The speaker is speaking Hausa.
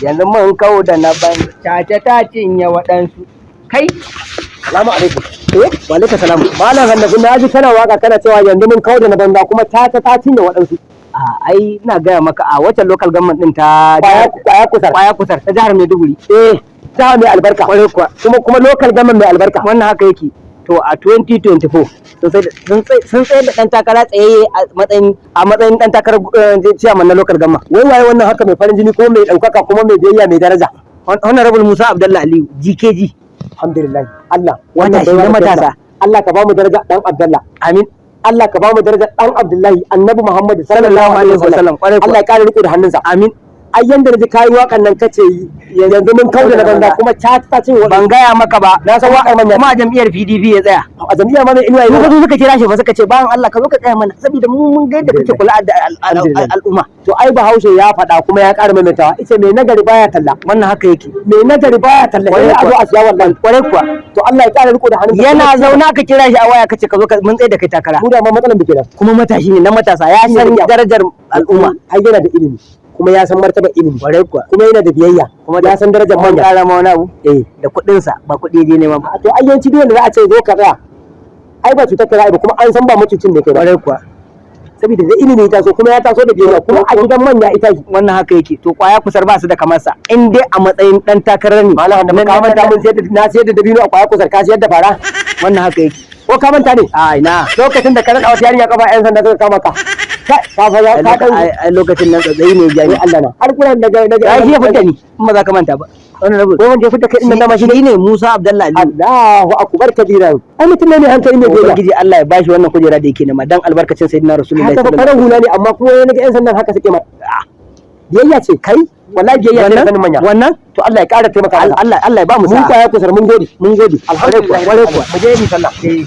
Yanzu mun kau da na ban caca ta cinye waɗansu. Kai. Salamu alaikum. Eh, wa alaikum salam. Malam Hannafi, na ji kana waka kana cewa yanzu mun kauda na banza kuma ta cinye waɗansu. A ai ina gaya maka, a wacce local government din ta Kwaya kusar. Kwaya Kusar ta jihar Maiduguri. Eh, jiha mai albarka. Kwarai kuwa. Kuma local government mai albarka. Wannan haka yake. To, a 2024 sun tsaye da dan takara tsayayye a matsayin dan takarar chairman na local government. Wai waye wannan haka mai farin jini, kuma mai ɗaukaka, kuma mai biyayya, mai daraja? Honorable Musa Abdullahi Aliyu GKG. Alhamdulillah. Allah wannan Matashi baiwa na da kai matasa. mana. Allah ka ba mu daraja dan Abdullah. Amin. Allah ka ba mu daraja dan Abdullahi, Annabi Muhammad sallallahu alaihi wasallam. Kwarai kuwa. Allah ya kare riko da hannunsa. Amin. Ai yanda naji kayi wakan nan kace yanzu mun kauda na banza kuma ta cinye waɗansu. Ban gaya maka ba. Na san waƙar manya. Kuma a jam'iyyar PDP ya tsaya. A jam'iyyar ma mai inuwa Su ya ka zo suka kira shi ba, suka ce, "Bayan Allah, ka zo ka tsaya mana, saboda mu mun ga yadda kake kula da Alhamdulillah. al'umma." To, ai Bahaushe ya faɗa kuma ya ƙara maimaitawa, ita mai nagari baya talla. Wannan haka yake. Mai nagari baya talla, sai a zo a siya wallahi. Kwarai kuwa. To, Allah ya ƙara riko da hannunsa. Yana zauna ka kira shi a waya kace ka zo ka mun tsaye da kai takara. Mu da ma matsalar da kenan. Kuma matashi ne na matasa, ya san darajar al'umma. Ai yana da ilimi, kuma ya san martabar ilimi. Kwarai kuwa. Kuma yana da biyayya, Kuma ya san darajar mun manya. kara ma wani abu. Eh. Da kuɗin sa ba, kuɗi je nema ba. To, ai yawanci duk wanda za a ce zo ka tsaya, ai ba cutar ka za a yi ba, kuma an san ba mutuncin ne kai ba. Kwarai kuwa. Saboda da ilimi ya taso, kuma ya taso da biyayya, kuma a gidan manya ita shi. Wannan haka yake. To, Kwaya Kusar ba su da kamar sa in dai a matsayin dan takarar ne. Malam da ka manta mun sayar da na sayar da dabino a Kwaya Kusar, ka sayar da fara. Wannan haka yake. Ko ka manta ne? A ina? Lokacin da ka naɗa wata yarinya kafa, yan sanda suka kama ka, ka fa ka dan Ai lokacin nan tsatsayi ne ai jami. Allah na har kuran daga Ai shi ya fita ni, in ba za ka manta ba, wannan rabu. Ko wanda ya fita kai din nan dama shi ne? Shi ne Musa Abdullahi Aliyu. Allahu akbar kabira, ai mutum ne mai hankali, mai biyayya. Ubangiji Allah ya bashi wannan kujera da yake nema dan albarkacin Sayyidina Rasulullahi. Haka fa farar hula ne, amma kuma yana ga yan sandan haka suke ma biyayya ce. Kai, wallahi biyayya ce da sanin manya. Wannan. To, Allah ya ƙara taimaka masa. Allah, Allah ya ba mu Mun sa'a. Kwaya Kusar, mun gode. Mun gode. Alhamdulillah. Kwarai kuwa. Mu je mu sallah. Eh.